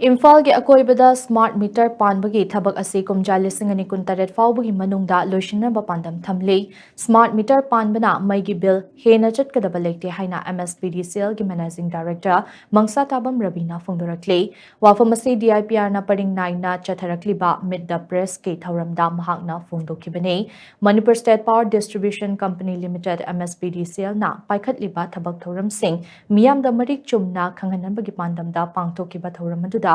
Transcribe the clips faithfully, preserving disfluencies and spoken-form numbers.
ꯏꯝꯐꯥꯜꯒꯤ ꯑꯀꯣꯏꯕꯗ smart meter ꯄꯥꯟꯕꯒꯤ ꯊꯕꯛ ꯑꯁꯤ ꯀꯨꯝꯖꯥ ꯂꯤꯁꯤꯡ ꯑꯅꯤ ꯀꯨꯟꯇꯔꯦꯠ ꯐꯥꯎꯕꯒꯤ ꯃꯅꯨꯡꯗ ꯂꯣꯏꯁꯤꯟꯅꯕ ꯄꯥꯟꯗꯝ ꯊꯝꯂꯤ꯫ Smart meter ꯄꯥꯟꯕꯅ ꯃꯩꯒꯤ ꯕꯤꯜ ꯍꯦꯟꯅ ꯆꯠꯀꯗꯕ ꯂꯩꯇꯦ ꯍꯥꯏꯅ M S P D C L ꯒꯤ Managing Director ꯃꯪꯁꯥꯇꯥꯕꯝ ꯔꯕꯤꯅ ꯐꯣꯡꯗꯣꯔꯛꯂꯤ꯫ ꯋꯥꯐꯝ ꯑꯁꯤ D I P R ꯅ ꯄꯔꯤꯡ ꯅꯥꯏꯅ ꯆꯠꯊꯔꯛꯂꯤꯕ Meet the Press ꯀꯤ ꯊꯧꯔꯝꯗ ꯃꯍꯥꯛꯅ ꯐꯣꯡꯗꯣꯛꯈꯤꯕꯅꯤ꯫ Manipur State Power Distribution Company Limited, M S P D C L ꯅ ꯄꯥꯏꯈꯠꯂꯤꯕ ꯊꯕꯛ ꯊꯧꯔꯝꯁꯤꯡ ꯃꯤꯌꯥꯝꯗ ꯃꯔꯤꯛ ꯆꯨꯝꯅ ꯈꯪꯍꯟꯅꯕꯒꯤ ꯄꯥꯟꯗꯝꯗ ꯄꯥꯡꯊꯣꯛꯈꯤꯕ ꯊꯧꯔꯝ ꯑꯗꯨꯗ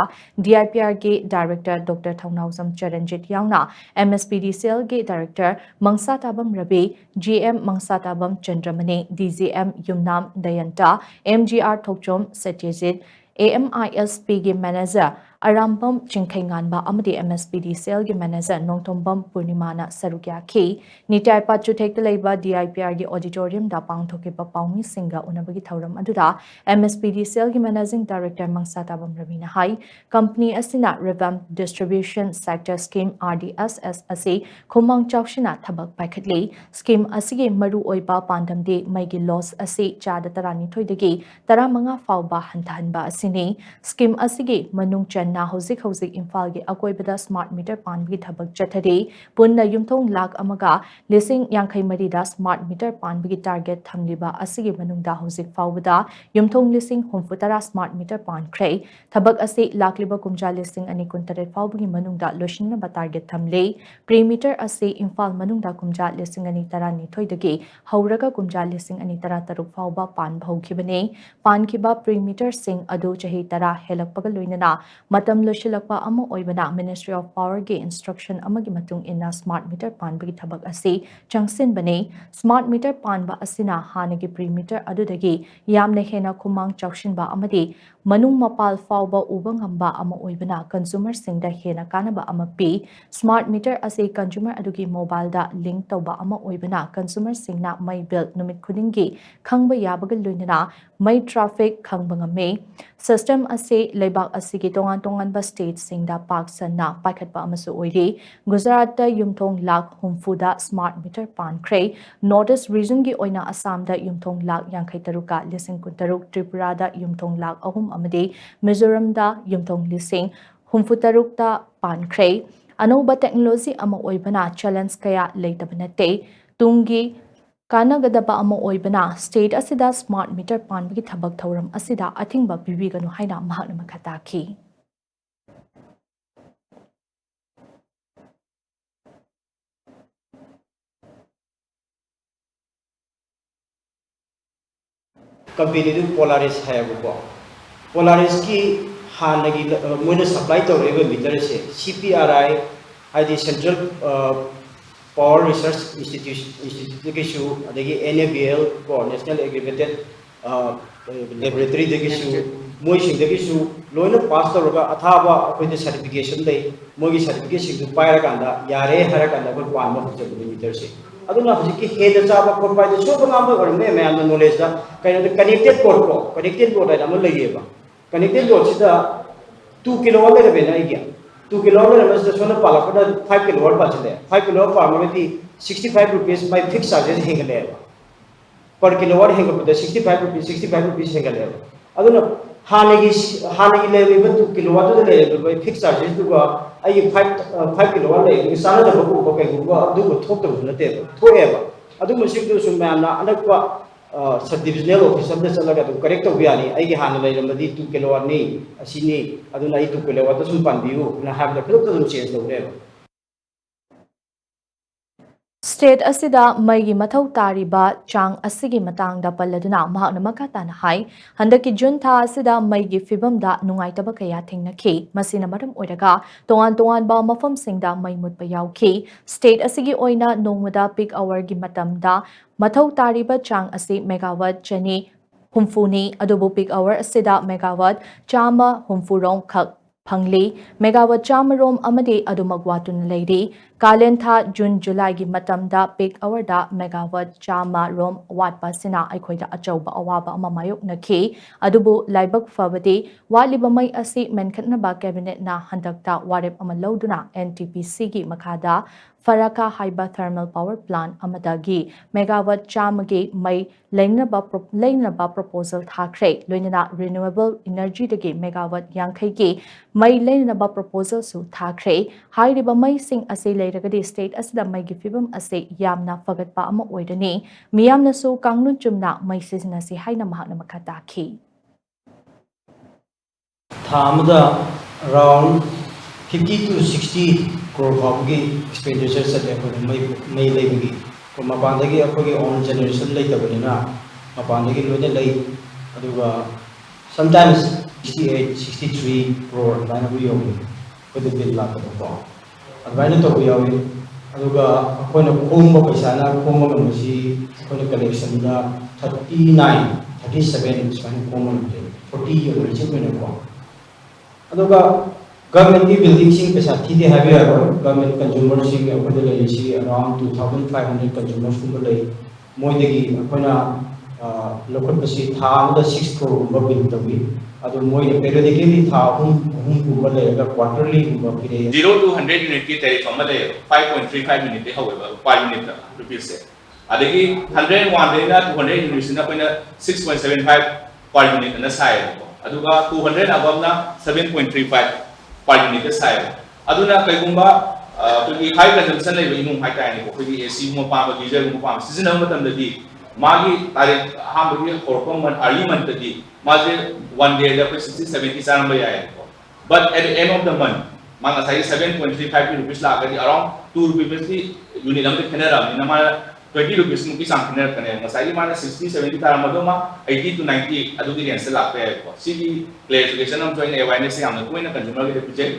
D I P R ꯒꯤ Director Doctor ꯊꯧꯅꯥꯎꯖꯝ ꯆꯔꯟꯖꯤꯠ ꯌꯥꯎꯅ M S P D C L ꯒꯤ Director ꯃꯪꯁꯥꯇꯥꯕꯝ Ravi, G M ꯃꯪꯁꯥꯇꯥꯕꯝ ꯆꯟꯗ꯭ꯔꯃꯅꯤ, D G M Yumnam ꯗꯌꯟꯇ, M G R Thokchom ꯁꯇ꯭ꯌꯖꯤꯠ, A M I S P ꯒꯤ Manager ꯑꯔꯥꯝꯕꯝ ꯆꯤꯡꯈꯩꯉꯥꯟꯕ ꯑꯃꯗꯤ M S P D C L ꯒꯤ Manager Nongthombam ꯄꯨꯔꯅꯤꯃꯥꯅ ꯁꯔꯨꯛ ꯌꯥꯈꯤ꯫ ꯅꯤꯇꯥꯏ ꯄꯥꯠ ꯆꯨꯊꯦꯛꯇ ꯂꯩꯕ D I P R ꯒꯤ auditorium ꯗ ꯄꯥꯡꯊꯣꯛꯈꯤꯕ ꯄꯥꯎꯃꯤꯁꯤꯡꯒ ꯎꯅꯕꯒꯤ ꯊꯧꯔꯝ ꯑꯗꯨꯗ M S P D C L ꯒꯤ Managing Director ꯃꯪꯁꯥꯇꯥꯕꯝ ꯔꯕꯤꯅ ꯍꯥꯏ, company ꯑꯁꯤꯅ Revamped Distribution Sector Scheme, R D S S, ꯑꯁꯤ ꯈꯨꯃꯥꯡ ꯆꯥꯎꯁꯤꯟꯅ ꯊꯕꯛ ꯄꯥꯏꯈꯠꯂꯤ꯫ Scheme ꯑꯁꯤꯒꯤ ꯃꯔꯨꯑꯣꯏꯕ ꯄꯥꯟꯗꯝꯗꯤ ꯃꯩꯒꯤ loss ꯑꯁꯤ ꯆꯥꯗ ꯇꯔꯥꯅꯤꯊꯣꯏꯗꯒꯤ ꯇꯔꯥꯃꯉꯥ ꯐꯥꯎꯕ ꯍꯟꯊꯍꯟꯕ ꯑꯁꯤꯅꯤ꯫ Scheme ꯑꯁꯤꯒꯤ ꯃꯅꯨꯡ ꯆꯟꯅ ꯍꯧꯖꯤꯛ ꯍꯧꯖꯤꯛ ꯏꯝꯐꯥꯜꯒꯤ ꯑꯀꯣꯏꯕꯗ smart meter ꯄꯥꯟꯕꯒꯤ ꯊꯕꯛ ꯆꯠꯊꯔꯤ꯫ ꯄꯨꯟꯅ ꯌꯨꯝꯊꯣꯡ ꯂꯥꯈ ꯑꯃꯒ ꯂꯤꯁꯤꯡ ꯌꯥꯡꯈꯩ ꯃꯔꯤꯗ smart meter ꯄꯥꯟꯕꯒꯤ target ꯊꯝꯂꯤꯕ ꯑꯁꯤꯒꯤ ꯃꯅꯨꯡꯗ ꯍꯧꯖꯤꯛ ꯐꯥꯎꯕꯗ ꯌꯨꯝꯊꯣꯡ ꯂꯤꯁꯤꯡ ꯍꯨꯝꯐꯨ ꯇꯔꯥ smart meter ꯄꯥꯟꯈ꯭ꯔꯦ꯫ ꯊꯕꯛ ꯑꯁꯤ ꯂꯥꯛꯂꯤꯕ ꯀꯨꯝꯖꯥ ꯂꯤꯁꯤꯡ ꯑꯅꯤ ꯀꯨꯟꯇꯔꯦꯠ ꯐꯥꯎꯕꯒꯤ ꯃꯅꯨꯡꯗ ꯂꯣꯏꯁꯤꯟꯅꯕ target ꯊꯝꯂꯤ꯫ Pre meter ꯑꯁꯤ ꯏꯝꯐꯥꯜ ꯃꯅꯨꯡꯗ ꯀꯨꯝꯖꯥ ꯂꯤꯁꯤꯡ ꯑꯅꯤ ꯇꯔꯥꯅꯤꯊꯣꯏꯗꯒꯤ ꯍꯧꯔꯒ ꯀꯨꯝꯖꯥ ꯂꯤꯁꯤꯡ ꯑꯅꯤ ꯇꯔꯥꯇꯔꯨꯛ ꯐꯥꯎꯕ ꯄꯥꯟꯕ ꯍꯧꯈꯤꯕꯅꯤ꯫ ꯄꯥꯟꯈꯤꯕ pre meter ꯁꯤꯡ ꯑꯗꯨ ꯆꯍꯤ ꯇꯔꯥ ꯍꯦꯜꯂꯛꯄꯒ ꯂꯣꯏꯅꯅ ꯃꯇꯝ ꯂꯣꯏꯁꯤꯜꯂꯛꯄ ꯑꯃ ꯑꯣꯏꯕꯅ Ministry of Power ꯒꯤ instruction ꯑꯃꯒꯤ ꯃꯇꯨꯡ ꯏꯟꯅ smart meter ꯄꯥꯟꯕꯒꯤ ꯊꯕꯛ ꯑꯁꯤ ꯆꯪꯁꯤꯟꯕꯅꯤ꯫ Smart meter ꯄꯥꯟꯕ ꯑꯁꯤꯅ ꯍꯥꯟꯅꯒꯤ pre meter ꯑꯗꯨꯗꯒꯤ ꯌꯥꯝꯅ ꯍꯦꯟꯅ ꯈꯨꯃꯥꯡ ꯆꯥꯎꯁꯤꯟꯕ ꯑꯃꯗꯤ ꯃꯅꯨꯡ ꯃꯄꯥꯜ ꯐꯥꯎꯕ ꯎꯕ ꯉꯝꯕ ꯑꯃ ꯑꯣꯏꯕꯅ consumer ꯁꯤꯡꯗ ꯍꯦꯟꯅ ꯀꯥꯟꯅꯕ ꯑꯃ ꯄꯤ꯫ Smart meter ꯑꯁꯤ consumer ꯑꯗꯨꯒꯤ mobile ꯗ link ꯇꯧꯕ ꯑꯃ ꯑꯣꯏꯕꯅ consumer ꯁꯤꯡꯅ ꯃꯩ bill ꯅꯨꯃꯤꯠ ꯈꯨꯗꯤꯡꯒꯤ ꯈꯪꯕ ꯌꯥꯕꯒ ꯂꯣꯏꯅꯅ ꯃꯩ traffic ꯈꯪꯕ ꯉꯝꯃꯤ꯫ System ꯑꯁꯤ ꯂꯩꯕꯥꯛ ꯑꯁꯤꯒꯤ ꯇꯣꯉꯥꯟ ꯇꯣꯉꯥꯟꯕ state ꯁꯤꯡꯗ ꯄꯥꯛ ꯁꯟꯅ ꯄꯥꯏꯈꯠꯄ ꯑꯃꯁꯨ ꯑꯣꯏꯔꯤ꯫ ꯒꯨꯖꯔꯥꯠꯇ ꯌꯨꯝꯊꯣꯡ ꯂꯥꯈ ꯍꯨꯝꯐꯨꯗ smart meter ꯄꯥꯟꯈ꯭ꯔꯦ꯫ North East region ꯒꯤ ꯑꯣꯏꯅ ꯑꯁꯥꯝꯗ ꯌꯨꯝꯊꯣꯡ ꯂꯥꯈ ꯌꯥꯡꯈꯩ ꯇꯔꯨꯛꯀ ꯂꯤꯁꯤꯡ ꯀꯨꯟꯇꯔꯨꯛ, ꯇ꯭ꯔꯤꯄꯨꯔꯥꯗ ꯌꯨꯝꯊꯣꯡ ꯂꯥꯈ ꯑꯍꯨꯝ ꯑꯃꯗꯤ ꯃꯤꯖꯣꯔꯥꯝꯗ ꯌꯨꯝꯊꯣꯡ ꯂꯤꯁꯤꯡ ꯍꯨꯝꯐꯨ ꯇꯔꯨꯛꯇ ꯄꯥꯟꯈ꯭ꯔꯦ꯫ ꯑꯅꯧꯕ technology ꯑꯃ ꯑꯣꯏꯕꯅ challenge ꯀꯌꯥ ꯂꯩꯇꯕ ꯅꯠꯇꯦ꯫ ꯇꯨꯡꯒꯤ ꯀꯥꯟꯅꯒꯗꯕ ꯑꯃ ꯑꯣꯏꯕꯅ state ꯑꯁꯤꯗ smart meter ꯄꯥꯟꯕꯒꯤ ꯊꯕꯛ ꯊꯧꯔꯝ ꯑꯁꯤꯗ ꯑꯊꯤꯡꯕ ꯄꯤꯕꯤꯒꯅꯨ ꯍꯥꯏꯅ ꯃꯍꯥꯛꯅ ꯃꯈꯥ ꯇꯥꯈꯤ꯫ Companyꯗꯨ Polaris ꯍꯥꯏꯌꯦꯕꯀꯣ꯫ Polarisꯀꯤ ꯍꯥꯟꯅꯒꯤ ꯂ-, ꯑ, ꯃꯣꯏꯅ supply ꯇꯧꯔꯛꯏꯕ meterꯁꯦ C P R I, ꯍꯥꯏꯗꯤ Central, ꯑ, Power Research Institute, Instituteꯇꯒꯤꯁꯨ, ꯑꯗꯒꯤ N A B L ꯀꯣ, National Aggregated, ꯑ, Laboratoryꯗꯒꯤꯁꯨ, ꯃꯣꯏꯁꯤꯡꯗꯒꯤꯁꯨ ꯂꯣꯏꯅ pass ꯇꯧꯔꯒ ꯑꯊꯥꯕ ꯑꯩꯈꯣꯏꯗ certification ꯂꯩ꯫ ꯃꯣꯏꯒꯤ certificateꯁꯤꯡꯗꯨ ꯄꯥꯏꯔꯀꯥꯟꯗ ꯌꯥꯔꯦ ꯍꯥꯏꯔꯀꯥꯟꯗ ꯑꯩꯈꯣꯏ ꯄꯥꯟꯕ ꯍꯧꯖꯕꯅꯤ meterꯁꯦ꯫ ꯑꯗꯨꯅ ꯍꯧꯖꯤꯛꯀꯤ ꯍꯦꯟꯅ ꯆꯥꯕ ꯈꯣꯠꯄ ꯍꯥꯏꯗꯤ ꯁꯣꯏꯕ ꯉꯥꯝꯕ ꯑꯣꯏꯔꯝꯕ ꯌꯥꯏ ꯃꯌꯥꯝꯅ knowledgeꯇ꯫ ꯀꯩꯅꯣꯗ connected load ꯀꯣ, connected load ꯍꯥꯏꯅ ꯑꯃ ꯂꯩꯌꯦꯕ꯫ Connected loadꯁꯤꯗ two kilowatt ꯂꯩꯔꯝꯃꯦꯅ ꯑꯩꯒꯤ꯫ Two kilowatt ꯂꯩꯔꯝꯕꯁꯤꯗ ꯁꯣꯝꯗ ꯄꯥꯜꯂꯛꯄꯗ five kilowatt ꯄꯥꯟꯁꯤꯜꯂꯦ꯫ Five kilowatt ꯄꯥꯟꯕꯗꯗꯤ sixty five rupees my fixed charges ꯍꯦꯟꯒꯠꯂꯛꯑꯦꯕ꯫ Per kilowatt ꯍꯦꯟꯒꯠꯄꯗ sixty five rupees, sixty five rupees ꯍꯦꯟꯒꯠꯂꯛꯑꯦꯕ꯫ ꯑꯗꯨꯅ ꯍꯥꯟꯅꯒꯤ, ꯍꯥꯟꯅꯒꯤ ꯂꯩꯔꯝꯃꯤꯕ two kilowattꯇꯨꯗ ꯂꯩꯔꯝꯃꯤꯕ fixed chargesꯇꯨꯒ ꯑꯩꯒꯤ five, ꯑ, five kilowatt ꯂꯩꯔꯤꯗꯨꯒ ꯆꯥꯟꯅꯗꯕꯒꯨꯝꯕ ꯀꯩꯒꯨꯝꯕ ꯑꯗꯨꯒꯨꯝꯕ ꯊꯣꯛꯇꯕꯁꯨ ꯅꯠꯇꯦꯕ, ꯊꯣꯛꯑꯦꯕ꯫ ꯑꯗꯨꯒꯨꯝꯕꯁꯤꯡꯗꯨꯁꯨ ꯃꯌꯥꯝꯅ ꯑꯅꯛꯄ, ꯑ, sub divisional office ꯑꯃꯗ ꯆꯠꯂꯒ ꯑꯗꯨꯝ correct ꯇꯧꯕ ꯌꯥꯅꯤ꯫ ꯑꯩꯒꯤ ꯍꯥꯟꯅ ꯂꯩꯔꯝꯕꯗꯤ two kilowattꯅꯤ, ꯑꯁꯤꯅꯤ, ꯑꯗꯨꯅ ꯑꯩ two kilowattꯇ ꯁꯨꯝ ꯄꯥꯟꯕꯤꯌꯨ ꯍꯥꯏꯅ ꯍꯥꯏꯕꯗ ꯈꯨꯗꯛꯇ ꯑꯗꯨꯝ change ꯇꯧꯅꯦꯕ꯫ State ꯑꯁꯤꯗ ꯃꯩꯒꯤ ꯃꯊꯧ ꯇꯥꯔꯤꯕ ꯆꯥꯡ ꯑꯁꯤꯒꯤ ꯃꯇꯥꯡꯗ ꯄꯜꯂꯗꯨꯅ ꯃꯍꯥꯛꯅ ꯃꯈꯥ ꯇꯥꯅ ꯍꯥꯏ, ꯍꯟꯗꯛꯀꯤ June ꯊꯥ ꯑꯁꯤꯗ ꯃꯩꯒꯤ ꯐꯤꯕꯝꯗ ꯅꯨꯡꯉꯥꯏꯇꯕ ꯀꯌꯥ ꯊꯦꯡꯅꯈꯤ꯫ ꯃꯁꯤꯅ ꯃꯔꯝ ꯑꯣꯏꯔꯒ ꯇꯣꯉꯥꯟ ꯇꯣꯉꯥꯟꯕ ꯃꯐꯝꯁꯤꯡꯗ ꯃꯩ ꯃꯨꯠꯄ ꯌꯥꯎꯈꯤ꯫ State ꯑꯁꯤꯒꯤ ꯑꯣꯏꯅ ꯅꯣꯡꯃꯗ peak hourꯒꯤ ꯃꯇꯝꯗ ꯃꯊꯧ ꯇꯥꯔꯤꯕ ꯆꯥꯡ ꯑꯁꯤ megawatt ꯆꯅꯤ ꯍꯨꯝꯐꯨꯅꯤ, ꯑꯗꯨꯕꯨ peak hour ꯑꯁꯤꯗ megawatt ꯆꯥꯝꯃ ꯍꯨꯝꯐꯨ ꯔꯣꯝ ꯈꯛ ꯐꯪꯂꯤ꯫ Megawatt ꯆꯥꯝꯃ ꯔꯣꯝ ꯑꯃꯗꯤ ꯑꯗꯨꯃꯛ ꯋꯥꯠꯇꯨꯅ ꯂꯩꯔꯤ꯫ ꯀꯥꯂꯦꯟ ꯊꯥ June, Julyꯒꯤ ꯃꯇꯝꯗ peak hourꯗ megawatt ꯆꯥꯝꯃ ꯔꯣꯝ ꯋꯥꯠꯄ ꯑꯁꯤꯅ ꯑꯩꯈꯣꯏꯗ ꯑꯆꯧꯕ ꯑꯋꯥꯕ ꯑꯃ ꯃꯥꯌꯣꯛꯅꯈꯤ꯫ ꯑꯗꯨꯕꯨ ꯂꯥꯏꯕꯛ ꯐꯕꯗꯤ ꯋꯥꯠꯂꯤꯕ ꯃꯩ ꯑꯁꯤ ꯃꯦꯟꯈꯠꯅꯕ cabinetꯅ ꯍꯟꯗꯛꯇ ꯋꯥꯔꯦꯞ ꯑꯃ ꯂꯧꯗꯨꯅ N T P Cꯒꯤ ꯃꯈꯥꯗ ꯐꯔꯥꯀꯥ ꯍꯥꯏꯕ thermal power plant ꯑꯃꯗꯒꯤ megawatt ꯆꯥꯝꯃꯒꯤ ꯃꯩ ꯂꯩꯅꯕ ꯄ꯭ꯔꯣ-, ꯂꯩꯅꯕ proposal ꯊꯥꯈ꯭ꯔꯦ꯫ ꯂꯣꯏꯅꯅ renewable energyꯗꯒꯤ megawatt ꯌꯥꯡꯈꯩꯒꯤ ꯃꯩ ꯂꯩꯅꯕ proposalꯁꯨ ꯊꯥꯈ꯭ꯔꯦ꯫ ꯍꯥꯏꯔꯤꯕ ꯃꯩꯁꯤꯡ ꯑꯁꯤ ꯂꯩꯔꯒꯗꯤ state ꯑꯁꯤꯗ ꯃꯩꯒꯤ ꯐꯤꯕꯝ ꯑꯁꯤ ꯌꯥꯝꯅ ꯐꯒꯠꯄ ꯑꯃ ꯑꯣꯏꯔꯅꯤ꯫ ꯃꯤꯌꯥꯝꯅꯁꯨ ꯀꯥꯡꯂꯣꯟ ꯆꯨꯝꯅ ꯃꯩ ꯁꯤꯖꯤꯟꯅꯁꯤ ꯍꯥꯏꯅ ꯃꯍꯥꯛꯅ ꯃꯈꯥ ꯇꯥꯈꯤ꯫ ꯊꯥ ꯑꯃꯗ around fifty to sixty crore ꯐꯥꯎꯕꯒꯤ expenditure ꯆꯠꯂꯦ ꯑꯩꯈꯣꯏꯅ ꯃꯩ, ꯃꯩ ꯂꯩꯕꯒꯤ꯫ ꯑꯩꯈꯣꯏ ꯃꯄꯥꯟꯗꯒꯤ ꯑꯩꯈꯣꯏꯒꯤ own generation ꯂꯩꯇꯕꯅꯤꯅ ꯃꯄꯥꯟꯗꯒꯤ ꯂꯣꯏꯅ ꯂꯩ꯫ ꯑꯗꯨꯒ sometimes sixty eight, sixty three crore ꯑꯗꯨꯃꯥꯏꯅ ꯑꯩꯈꯣꯏ ꯌꯧꯏ ꯑꯩꯈꯣꯏꯗ bill ꯂꯥꯛꯄꯗꯀꯣ꯫ ꯑꯗꯨꯃꯥꯏꯅ ꯇꯧꯕ ꯌꯥꯎꯏ꯫ ꯑꯗꯨꯒ ꯑꯩꯈꯣꯏꯅ ꯈꯣꯝꯕ ꯄꯩꯁꯥꯅ ꯈꯣꯝꯕ ꯉꯝꯕꯁꯤ ꯑꯩꯈꯣꯏꯅ collectionꯗ thirty nine, thirty seven ꯁꯨꯃꯥꯏꯅ ꯈꯣꯝꯕ ꯉꯝꯖꯩ꯫ Forty ꯌꯧꯔꯤꯁꯤ ꯑꯩꯈꯣꯏꯅꯀꯣ꯫ ꯑꯗꯨꯒ governmentꯀꯤ buildingꯁꯤꯡ ꯄꯩꯁꯥ ꯊꯤꯗꯦ ꯍꯥꯏꯕ ꯌꯥꯔꯣꯏ꯫ Government consumerꯁꯤꯡ ꯑꯩꯈꯣꯏꯗ ꯂꯩꯔꯤꯁꯤ around two thousand five hundred consumersꯀꯨꯝꯕ ꯂꯩ꯫ ꯃꯣꯏꯗꯒꯤ ꯑꯩꯈꯣꯏꯅ, ꯑ, ꯂꯧꯈꯠꯄꯁꯤ ꯊꯥ ꯑꯃꯗ six croreꯒꯨꯝꯕ bill ꯇꯧꯏ꯫ ꯑꯗꯨ ꯃꯣꯏꯅ periodically ꯊꯥ ꯑꯍꯨꯝ, ꯑꯍꯨꯝꯒꯨꯝꯕ ꯂꯩꯔꯒ quarterlyꯒꯨꯝꯕ ꯄꯤꯔꯛꯏ꯫ Zero to hundred unitꯀꯤ tariff ꯑꯃ ꯂꯩꯌꯦꯕ, five point three five unitꯇꯒꯤ ꯍꯧꯋꯦꯕ per unitꯇ rupeesꯁꯦ꯫ ꯑꯗꯒꯤ hundred and oneꯗꯩꯅ two hundred unitꯁꯤꯅ ꯑꯩꯈꯣꯏꯅ six point seven five per unit ꯑꯅ ꯁꯥꯏꯌꯦꯕꯀꯣ꯫ ꯑꯗꯨꯒ two hundred aboveꯅ seven point three five per unitꯇ ꯁꯥꯏꯌꯦꯕ꯫ ꯑꯗꯨꯅ ꯀꯩꯒꯨꯝꯕ, ꯑ, ꯑꯩꯈꯣꯏꯒꯤ high consumption ꯂꯩꯕ ꯏꯃꯨꯡ ꯍꯥꯏꯇꯥꯔꯦꯅꯦꯀꯣ, ꯑꯩꯈꯣꯏꯒꯤ ACꯒꯨꯝꯕ ꯄꯥꯝꯕ, geyserꯒꯨꯝꯕ ꯄꯥꯝꯕ ꯁꯤꯖꯤꯟꯅꯕ ꯃꯇꯝꯗꯗꯤ ꯃꯥꯒꯤ ꯇꯥꯔꯤꯛ ꯑꯍꯥꯟꯕꯒꯤ ꯍꯧꯔꯛꯄ month, early monthꯗꯗꯤ ꯃꯥꯁꯦ one dayꯗ ꯑꯩꯈꯣꯏ sixty seventy ꯆꯥꯔꯝꯕ ꯌꯥꯏꯌꯦꯕꯀꯣ꯫ But at the end of the month, ꯃꯥ ꯉꯁꯥꯏꯒꯤ seven point three five rupees ꯂꯥꯛꯑꯒꯗꯤ around two rupeesꯇꯤ unit ꯑꯃꯗ ꯈꯦꯠꯅꯔꯕꯅꯤꯅ ꯃꯥꯅ twenty rupeesꯃꯨꯛꯀꯤ ꯆꯥꯡ ꯈꯦꯠꯅꯔꯛꯀꯅꯦꯕ꯫ ꯉꯁꯥꯏꯒꯤ ꯃꯥꯅ sixty seventy ꯇꯥꯔꯝꯕꯗꯣ ꯃꯥ eighty to ninety ꯑꯗꯨꯒꯤ rangeꯇ ꯂꯥꯛꯄ ꯌꯥꯏꯕꯀꯣ꯫ ꯁꯤꯒꯤ clarification ꯑꯃꯁꯨ ꯑꯩꯅ awarenessꯁꯦ ꯌꯥꯝꯅ ꯇꯣꯏꯅ consumerꯒꯤꯗ ꯄꯤꯖꯩ꯫